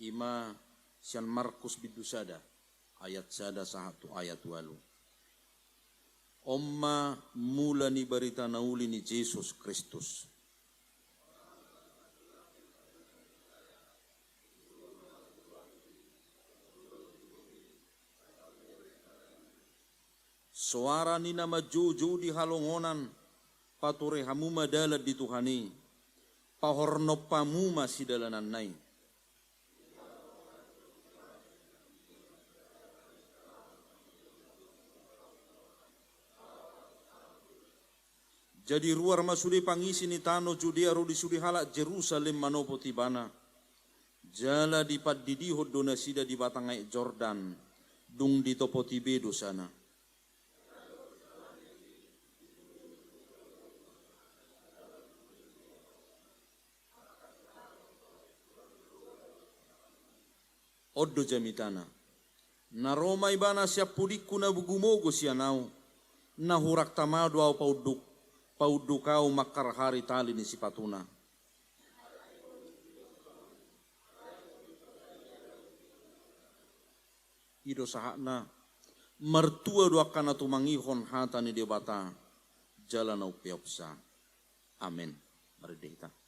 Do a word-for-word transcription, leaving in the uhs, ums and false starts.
I ma sian Markus bindu sada, ayat sada sahat tu ayat ualu. On ma mula ni barita na uli ni Jesus Kristus. Soara ni na manjoujou di halongonan, pature hamu ma dalan di Tuhan i, pahornop hamu ma sidalananna i. Jadi ruar ma sude pangisi ni tano Judea ro di sude halak Jerusalem manopot ibana. Jala dipandidihon do nasida di batang aek Jordan, dung ditopoti be dosana. On do jamitana. Na ro ma ibana sian pudingku na gumogo sian ahu, na hurang tama do ahu paunduk, paunduk ahu mangkarhari tali ni sipatuna. I do sahatna, martua do angka na tumangihon hata ni Debata, jala na umpeopsa. Amen. Marende hita.